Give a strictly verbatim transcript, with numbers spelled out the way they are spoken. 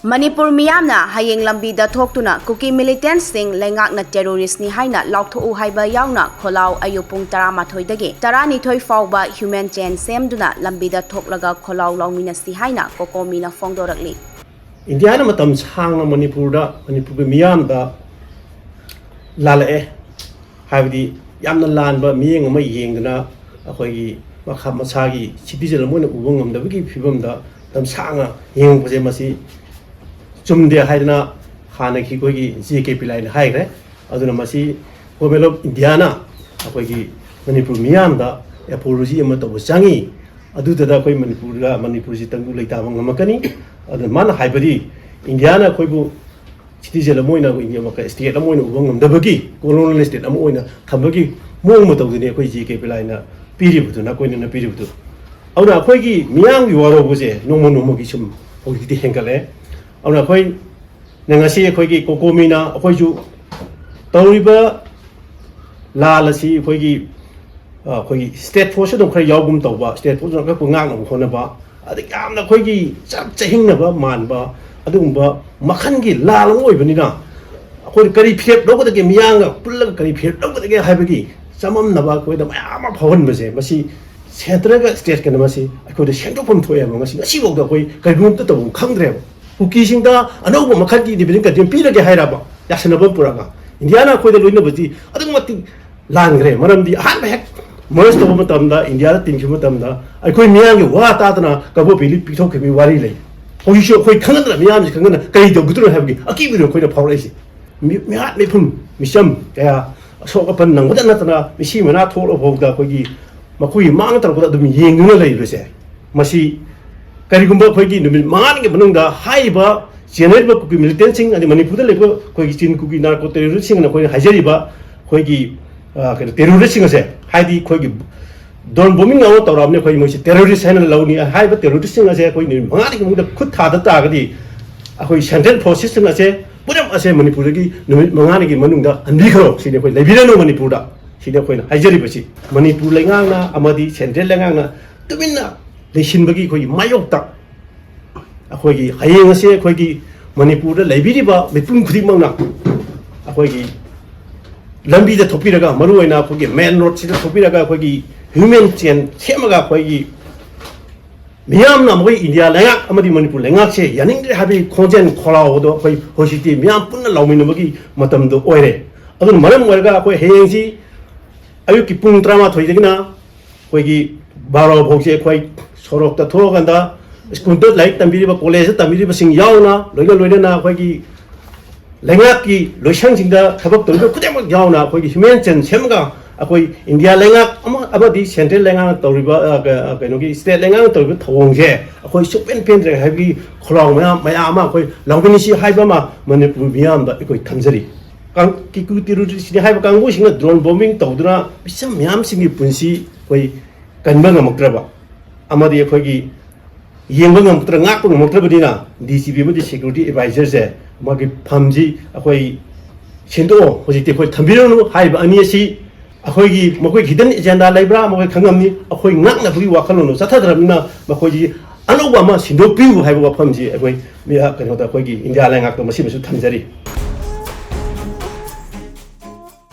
ꯃꯅꯤꯄꯨꯔ ꯃꯤꯌꯥꯝꯅ ꯍꯌꯦꯡ ꯂꯝꯕꯤꯗ ꯊꯣꯛꯇꯨꯅ ꯀꯨꯀꯤ ꯃꯤꯂꯤꯇꯦꯟꯠꯁꯤꯡ ꯂꯩꯉꯥꯛꯅ ꯇꯦꯔꯣꯔꯤꯁ꯭ꯠꯅꯤ ꯍꯥꯏꯅ ꯂꯥꯎꯊꯣꯛꯎ ꯍꯥꯏꯕ ꯌꯥꯎꯅ ꯈꯣꯜꯂꯥꯎ ꯑꯌꯨꯛ ꯄꯨꯡ ꯇꯔꯥꯃꯥꯊꯣꯏꯗꯒꯤ ꯇꯔꯥꯅꯤꯊꯣꯏ ꯐꯥꯎꯕ ꯍ꯭ꯌꯨꯃꯦꯟ ꯆꯦꯟ ꯁꯦꯝꯗꯨꯅ ꯂꯝꯕꯤꯗ ꯊꯣꯛꯂꯒ ꯈꯣꯜꯂꯥꯎ ꯂꯥꯎꯃꯤꯟꯅꯁꯤ ꯍꯥꯏꯅ ꯀꯣꯀꯣꯃꯤꯅ ꯐꯣꯡꯗꯣꯔꯛꯂꯤ꯫ ꯏꯟꯗꯤꯌꯥꯅ ꯃꯇꯝ ꯁꯥꯡꯅ ꯃꯅꯤꯄꯨꯔꯗ, ꯃꯅꯤꯄꯨꯔꯒꯤ ꯃꯤꯌꯥꯝꯗ ꯂꯥꯜꯂꯛꯑꯦ꯫ ꯍꯥꯏꯕꯗꯤ ꯌꯥꯝꯅ ꯂꯥꯟꯕ ꯃꯤꯠꯌꯦꯡ ꯑꯃ ꯌꯦꯡꯗꯅ ꯑꯩꯈꯣꯏꯒꯤ ꯃꯈꯥ ꯃꯁꯥꯒꯤ ꯁꯤꯇꯤꯖꯦꯟ ꯑꯃ ꯑꯣꯏꯅ ꯎꯕ ꯉꯝꯗꯕꯒꯤ ꯐꯤꯕꯝꯗ ꯃꯇꯝ ꯁꯥꯡꯅ ꯌꯦꯡꯉꯛꯄꯁꯦ ꯃꯁꯤ ꯆꯨꯝꯗꯦ ꯍꯥꯏꯗꯅ ꯍꯥꯟꯅꯒꯤ ꯑꯩꯈꯣꯏꯒꯤ ꯖꯦ ꯀꯦ ꯄꯤ ꯂꯥꯏꯅ ꯍꯥꯏꯈ꯭ꯔꯦ꯫ ꯑꯗꯨꯅ ꯃꯁꯤ Government of India ꯅ ꯑꯩꯈꯣꯏꯒꯤ ꯃꯅꯤꯄꯨꯔ ꯃꯤꯌꯥꯝꯗ apology ꯑꯃ ꯇꯧꯕ ꯆꯪꯉꯤ꯫ ꯑꯗꯨꯗꯨꯗ ꯑꯩꯈꯣꯏ ꯃꯅꯤꯄꯨꯔꯗ, ꯃꯅꯤꯄꯨꯔꯁꯤ ꯇꯪꯗꯨ ꯂꯩꯇꯥꯕ ꯉꯝꯃꯛꯀꯅꯤ꯫ ꯑꯗꯨꯅ ꯃꯥꯅ ꯍꯥꯏꯕꯗꯤ ꯏꯟꯗꯤꯌꯥꯅ ꯑꯩꯈꯣꯏꯕꯨ ꯁꯤꯇꯤꯖꯦꯟ ꯑꯃ ꯑꯣꯏꯅ, ꯏꯟꯗꯤꯌꯥ ꯃꯈꯜ ꯁ꯭ꯇꯦꯠ ꯑꯃ ꯑꯣꯏꯅ ꯎꯕ ꯉꯝꯗꯕꯒꯤ, ꯀꯣꯂꯣꯅꯤꯌꯦꯜ ꯁ꯭ꯇꯦꯠ ꯑꯃ ꯑꯣꯏꯅ ꯊꯝꯕꯒꯤ ꯃꯑꯣꯡ ꯃꯇꯧꯗꯨꯅꯤ ꯑꯩꯈꯣꯏ ꯖꯦ ꯀꯦ ꯄꯤ ꯂꯥꯏꯅ ꯄꯤꯔꯤꯕꯗꯨ, ꯅꯀꯣꯏꯅꯅ ꯄꯤꯔꯤꯕꯗꯨ꯫ ꯑꯗꯨꯅ ꯑꯩꯈꯣꯏꯒꯤ ꯃꯤꯌꯥꯝꯒꯤ ꯋꯥꯔꯧꯕꯁꯦ ꯅꯣꯡꯃ ꯅꯣꯡꯃꯒꯤ ꯁꯨꯝ ꯍꯧꯖꯤꯛꯇꯤ ꯍꯦꯟꯒꯠꯂꯛꯑꯦ꯫ ꯑꯗꯨꯅ ꯑꯩꯈꯣꯏ ꯅ ꯉꯁꯤ ꯑꯩꯈꯣꯏꯒꯤ ꯀꯣꯀꯣꯃꯤꯅ ꯑꯩꯈꯣꯏꯁꯨ ꯇꯧꯔꯤꯕ ꯂꯥꯜ ꯑꯁꯤ ꯑꯩꯈꯣꯏꯒꯤ, ꯑ, ꯑꯩꯈꯣꯏꯒꯤ ꯁ꯭ꯇꯦꯠ ꯐꯣꯔꯁ ꯑꯗꯨꯝ ꯈꯔ ꯌꯥꯎꯒꯨꯝ ꯇꯧꯕ, ꯁ꯭ꯇꯦꯠ ꯐꯣꯔꯁ ꯑꯗꯨꯝ ꯈꯔ ꯉꯥꯛꯅꯕ ꯍꯣꯠꯅꯕ, ꯑꯗꯒꯤ ꯌꯥꯝꯅ ꯑꯩꯈꯣꯏꯒꯤ ꯆꯞ ꯆꯍꯤꯡꯅꯕ ꯃꯥꯟꯕ ꯑꯗꯨꯒꯨꯝꯕ ꯃꯈꯜꯒꯤ ꯂꯥꯜ ꯑꯃ ꯑꯣꯏꯕꯅꯤꯅ, ꯑꯩꯈꯣꯏꯅ ꯀꯔꯤ ꯐꯤꯔꯦꯞ ꯂꯧꯒꯗꯒꯦ, ꯃꯤꯌꯥꯝꯒ ꯄꯨꯜꯂꯒ ꯀꯔꯤ ꯐꯤꯔꯦꯞ ꯂꯧꯒꯗꯒꯦ ꯍꯥꯏꯕꯒꯤ ꯆꯃꯝꯅꯕ ꯑꯩꯈꯣꯏꯗ ꯃꯌꯥꯝ ꯑꯃ ꯐꯥꯎꯍꯟꯕꯁꯦ, ꯃꯁꯤ ꯁꯦꯟꯇꯔꯒ ꯁ꯭ꯇꯦꯠꯀꯅ ꯃꯁꯤ ꯑꯩꯈꯣꯏꯗ ꯁꯦꯝꯗꯣꯛꯐꯝ ꯊꯣꯛꯑꯦꯕ꯫ ꯉꯁꯤ, ꯉꯁꯤꯐꯥꯎꯗ ꯑꯩꯈꯣꯏ ꯀꯔꯤꯒꯨꯝꯕ ꯑꯃꯇ ꯇꯧꯐꯝ ꯈꯪꯗ꯭ꯔꯦꯕ꯫ ꯀꯨꯀꯤꯁꯤꯡꯗ ꯑꯅꯧꯕ ꯃꯈꯜꯒꯤ ꯏꯟꯗꯤꯄꯦꯟꯗꯦꯟ ꯀꯟꯇ꯭ꯔꯤ ꯄꯤꯔꯒꯦ ꯍꯥꯏꯔꯕ ꯌꯥꯁꯟꯅꯕ ꯄꯨꯔꯛꯑꯒ ꯏꯟꯗꯤꯌꯥꯅ ꯑꯩꯈꯣꯏꯗ ꯂꯣꯏꯅꯕꯁꯤ ꯑꯗꯨꯛꯀꯤ ꯃꯇꯤꯛ ꯂꯥꯟꯈ꯭ꯔꯦ꯫ ꯃꯔꯝꯗꯤ ꯑꯍꯥꯟꯕ ꯍꯦꯛ ꯃꯔꯖ ꯇꯧꯕ ꯃꯇꯝꯗ, ꯏꯟꯗꯤꯌꯥꯗ ꯇꯤꯟꯈꯤꯕ ꯃꯇꯝꯗ ꯑꯩꯈꯣꯏ ꯃꯤꯌꯥꯝꯒꯤ ꯋꯥ ꯇꯥꯗꯅ ꯀꯕꯣ ꯚꯦꯂꯤ ꯄꯤꯊꯣꯛꯈꯤꯕꯒꯤ ꯋꯥꯔꯤ ꯂꯩ꯫ ꯍꯧꯖꯤꯛꯁꯨ ꯑꯩꯈꯣꯏ ꯈꯪꯍꯟꯗꯅ, ꯃꯤꯌꯥꯝꯁꯤ ꯈꯪꯍꯟꯗꯅ ꯀꯔꯤ ꯇꯧꯒꯗꯣꯏꯅꯣ ꯍꯥꯏꯕꯒꯤ ꯑꯀꯤꯕꯗꯨ ꯑꯩꯈꯣꯏꯅ ꯐꯥꯎꯔꯛꯏꯁꯦ꯫ ꯃꯤ-, ꯃꯤꯍꯥꯠ ꯃꯤꯐꯨꯟ ꯃꯤꯆꯝ ꯀꯌꯥ ꯑꯁꯣꯛ ꯑꯄꯟ ꯅꯪꯕꯗ ꯅꯠꯇꯅ ꯃꯤꯁꯤ ꯃꯅꯥ ꯊꯣꯛꯂꯕ ꯐꯥꯎꯗ ꯑꯩꯈꯣꯏꯒꯤ ꯃꯈꯣꯏꯒꯤ ꯃꯥꯡ ꯇꯧꯔꯛꯄꯗ ꯑꯗꯨꯝ ꯌꯦꯡꯗꯨꯅ ꯂꯩꯕꯁꯦ, ꯃꯁꯤ ꯀꯔꯤꯒꯨꯝꯕ ꯑꯩꯈꯣꯏꯒꯤ ꯅꯨꯃꯤꯠ ꯃꯉꯥꯅꯤꯒꯤ ꯃꯅꯨꯡꯗ ꯍꯥꯏꯔꯤꯕ ꯆꯦꯟꯅꯔꯤꯕ ꯀꯨꯀꯤ ꯃꯤꯂꯤꯇꯦꯟꯁꯤꯡ, ꯑꯗꯩ ꯃꯅꯤꯄꯨꯔꯗ ꯂꯩꯕ ꯑꯩꯈꯣꯏꯒꯤ ꯆꯤꯟ ꯀꯨꯀꯤ ꯅꯥꯔꯀꯣ ꯇꯦꯔꯣꯔꯤꯁꯁꯤꯡꯅ ꯑꯩꯈꯣꯏꯅ ꯍꯥꯏꯖꯔꯤꯕ ꯑꯩꯈꯣꯏꯒꯤ, ꯑ, ꯀꯩꯅꯣ, ꯇꯦꯔꯣꯔꯤꯁꯁꯤꯡ ꯑꯁꯦ, ꯍꯥꯏꯗꯤ ꯑꯩꯈꯣꯏꯒꯤ ꯗ꯭ꯔꯣꯟ ꯕꯣꯝꯕꯤꯡ ꯑꯃ ꯇꯧꯔꯛꯑꯕꯅꯤ, ꯑꯩꯈꯣꯏ ꯃꯣꯏꯁꯦ ꯇꯦꯔꯣꯔꯤꯁ ꯍꯥꯏꯅ ꯂꯧꯅꯤ ꯍꯥꯏꯕ ꯇꯦꯔꯣꯔꯤꯁꯁꯤꯡ ꯑꯁꯦ ꯑꯩꯈꯣꯏ ꯅꯨꯃꯤꯠ ꯃꯉꯥꯅꯤꯒꯤ ꯃꯅꯨꯡꯗ ꯈꯨꯠ ꯊꯥꯗ ꯇꯥꯔꯒꯗꯤ ꯑꯩꯈꯣꯏ ꯁꯦꯟꯇ꯭ꯔꯦꯜ ꯐꯣꯔꯁꯦꯁꯁꯤꯡ ꯑꯁꯦ ꯄꯨꯝꯅꯃꯛ ꯑꯁꯦ ꯃꯅꯤꯄꯨꯔꯗꯒꯤ ꯅꯨꯃꯤꯠ ꯃꯉꯥꯅꯤꯒꯤ ꯃꯅꯨꯡꯗ ꯍꯟꯕꯤꯈ꯭ꯔꯣ ꯁꯤꯅꯤ ꯑꯩꯈꯣꯏ, ꯂꯩꯕꯤꯔꯅꯨ ꯃꯅꯤꯄꯨꯔꯗ ꯁꯤꯅꯤ ꯑꯩꯈꯣꯏꯅ ꯍꯥꯏꯖꯔꯤꯕꯁꯤ꯫ ꯃꯅꯤꯄꯨꯔ ꯂꯩꯉꯥꯛꯅ ꯑꯃꯗꯤ ꯁꯦꯟꯇ꯭ꯔꯦꯜ ꯂꯩꯉꯥꯛꯅ ꯇꯨꯃꯤꯟꯅ ꯂꯩꯁꯤꯟꯕꯒꯤ ꯑꯩꯈꯣꯏꯒꯤ ꯃꯥꯌꯣꯛꯇ ꯑꯩꯈꯣꯏꯒꯤ ꯍꯌꯦꯡ ꯑꯁꯤ ꯑꯩꯈꯣꯏꯒꯤ ꯃꯅꯤꯄꯨꯔꯗ ꯂꯩꯕꯤꯔꯤꯕ ꯃꯤꯄꯨꯝ ꯈꯨꯗꯤꯡꯃꯛꯅ ꯑꯩꯈꯣꯏꯒꯤ ꯂꯝꯕꯤꯗ ꯊꯣꯛꯄꯤꯔꯒ, ꯃꯔꯨꯑꯣꯏꯅ ꯑꯩꯈꯣꯏꯒꯤ ꯃꯦꯟ ꯔꯣꯗꯁꯤꯗ ꯊꯣꯛꯄꯤꯔꯒ, ꯑꯩꯈꯣꯏꯒꯤ ꯍ꯭ꯌꯨꯃꯦꯟ ꯆꯦꯟ ꯁꯦꯝꯃꯒ, ꯑꯩꯈꯣꯏꯒꯤ ꯃꯤꯌꯥꯝꯅ ꯑꯩꯈꯣꯏ ꯏꯟꯗꯤꯌꯥ ꯂꯩꯉꯥꯛ ꯑꯃꯗꯤ ꯃꯅꯤꯄꯨꯔ ꯂꯩꯉꯥꯛꯁꯦ ꯌꯥꯅꯤꯡꯗ꯭ꯔꯦ ꯍꯥꯏꯕꯒꯤ ꯈꯣꯟꯖꯦꯜ ꯈꯣꯜꯂꯥꯎꯕꯗꯣ ꯑꯩꯈꯣꯏ ꯍꯧꯖꯤꯛꯇꯤ ꯃꯤꯌꯥꯝ ꯄꯨꯟꯅ ꯂꯥꯎꯃꯤꯟꯅꯕꯒꯤ ꯃꯇꯝꯗꯣ ꯑꯣꯏꯔꯦ꯫ ꯑꯗꯨꯅ ꯃꯔꯝ ꯑꯣꯏꯔꯒ ꯑꯩꯈꯣꯏ ꯍꯌꯦꯡꯁꯤ ꯑꯌꯨꯛꯀꯤ ꯄꯨꯡ ꯇꯔꯥꯃꯥꯊꯣꯏꯗꯒꯤꯅ ꯑꯩꯈꯣꯏꯒꯤ ꯕꯥꯔꯣ ꯐꯥꯎꯁꯦ ꯑꯩꯈꯣꯏ ꯁꯣꯔꯣꯛꯇ ꯊꯣꯛꯑꯀꯥꯟꯗ, ꯁ꯭ꯀꯨꯜꯗ ꯂꯥꯏꯔꯤꯛ ꯇꯝꯕꯤꯔꯤꯕ, ꯀꯣꯂꯦꯖꯇ ꯇꯝꯕꯤꯔꯤꯕꯁꯤꯡ ꯌꯥꯎꯅ, ꯂꯣꯏꯅ ꯂꯣꯏꯅꯅ ꯑꯩꯈꯣꯏꯒꯤ ꯂꯩꯉꯥꯛꯀꯤ ꯂꯣꯏꯁꯪꯁꯤꯡꯗ ꯊꯕꯛ ꯇꯧꯔꯤꯕ ꯈꯨꯗꯤꯡꯃꯛ ꯌꯥꯎꯅ, ꯑꯩꯈꯣꯏꯒꯤ ꯍ꯭ꯌꯨꯃꯦꯟ ꯆꯦꯟ ꯁꯦꯝꯃꯒ, ꯑꯩꯈꯣꯏ ꯏꯟꯗꯤꯌꯥ ꯂꯩꯉꯥꯛ ꯑꯃ ꯑꯃꯗꯤ ꯁꯦꯟꯇ꯭ꯔꯦꯜ ꯂꯩꯉꯥꯛꯅ ꯇꯧꯔꯤꯕ, ꯑ, ꯀ-, ꯑ, ꯀꯩꯅꯣꯒꯤ ꯁ꯭ꯇꯦꯠ ꯂꯩꯉꯥꯛꯅ ꯇꯧꯔꯤꯕ ꯊꯧꯑꯣꯡꯁꯦ ꯑꯩꯈꯣꯏ ꯁꯨꯛꯄꯦꯟ ꯄꯦꯟꯗ꯭ꯔꯦ ꯍꯥꯏꯕꯒꯤ ꯈꯣꯜꯂꯥꯎ ꯃꯌꯥꯝ, ꯃꯌꯥꯝ ꯑꯃ ꯑꯩꯈꯣꯏ ꯂꯥꯎꯃꯤꯟꯅꯁꯤ ꯍꯥꯏꯕ ꯑꯃ ꯃꯅꯤꯄꯨꯔ ꯃꯤꯌꯥꯝꯗ ꯑꯩꯈꯣꯏ ꯊꯝꯖꯔꯤ꯫ ꯀꯥꯡ-, ꯀꯤꯀꯨ ꯇꯤꯔꯨ ꯁꯤꯅꯤ ꯍꯥꯏꯕ ꯀꯥꯡꯕꯨꯁꯤꯡꯅ ꯗ꯭ꯔꯣꯟ ꯕꯣꯝꯕꯤꯡ ꯇꯧꯗꯨꯅ ꯃꯤꯆꯝ ꯃꯌꯥꯝꯁꯤꯡꯒꯤ ꯄꯨꯟꯁꯤ ꯑꯩꯈꯣꯏ ꯀꯟꯕ ꯉꯝꯃꯛꯇ꯭ꯔꯕ ꯑꯃꯗꯤ ꯑꯩꯈꯣꯏꯒꯤ ꯌꯦꯡꯕ ꯉꯝꯃꯛꯇ꯭ꯔ, ꯉꯥꯛꯄ ꯉꯝꯃꯛꯇ꯭ꯔꯕꯅꯤꯅ, ꯗꯤ ꯁꯤ ꯄꯤ ꯑꯃꯗꯤ ꯁꯦꯀ꯭ꯌꯨꯔꯤꯇꯤ ꯑꯦꯗꯚꯥꯏꯖꯔꯁꯦ ꯃꯥꯒꯤ ꯐꯝꯁꯤ ꯑꯩꯈꯣꯏ ꯁꯤꯟꯗꯣꯛꯑꯣ, ꯍꯧꯖꯤꯛꯇꯤ ꯑꯩꯈꯣꯏ ꯊꯝꯕꯤꯔꯨꯅꯨ ꯍꯥꯏꯔꯤꯕ ꯑꯅꯤ ꯑꯁꯤ ꯑꯩꯈꯣꯏꯒꯤ, ꯃꯈꯣꯏꯒꯤ ꯍꯤꯗꯟ ꯑꯦꯖꯦꯟꯗꯥ ꯂꯩꯕ꯭ꯔꯥ ꯃꯈꯣꯏ ꯈꯪꯉꯝꯅꯤ꯫ ꯑꯩꯈꯣꯏ ꯉꯥꯛꯅꯕꯒꯤ ꯋꯥꯈꯜꯂꯣꯟꯗꯣ ꯆꯠꯊꯗ꯭ꯔꯕꯅꯤꯅ ꯃꯈꯣꯏꯁꯤ ꯑꯅꯧꯕ ꯑꯃ ꯁꯤꯟꯗꯣꯛꯄꯤꯌꯨ ꯍꯥꯏꯕ ꯋꯥꯐꯝꯁꯤ ꯑꯩꯈꯣꯏ ꯃꯤ-, ꯀꯩꯅꯣꯗ ꯑꯩꯈꯣꯏꯒꯤ ꯏꯟꯗꯤꯌꯥ ꯂꯩꯉꯥꯛꯇ ꯃꯁꯤꯃꯁꯨ ꯊꯝꯖꯔꯤ꯫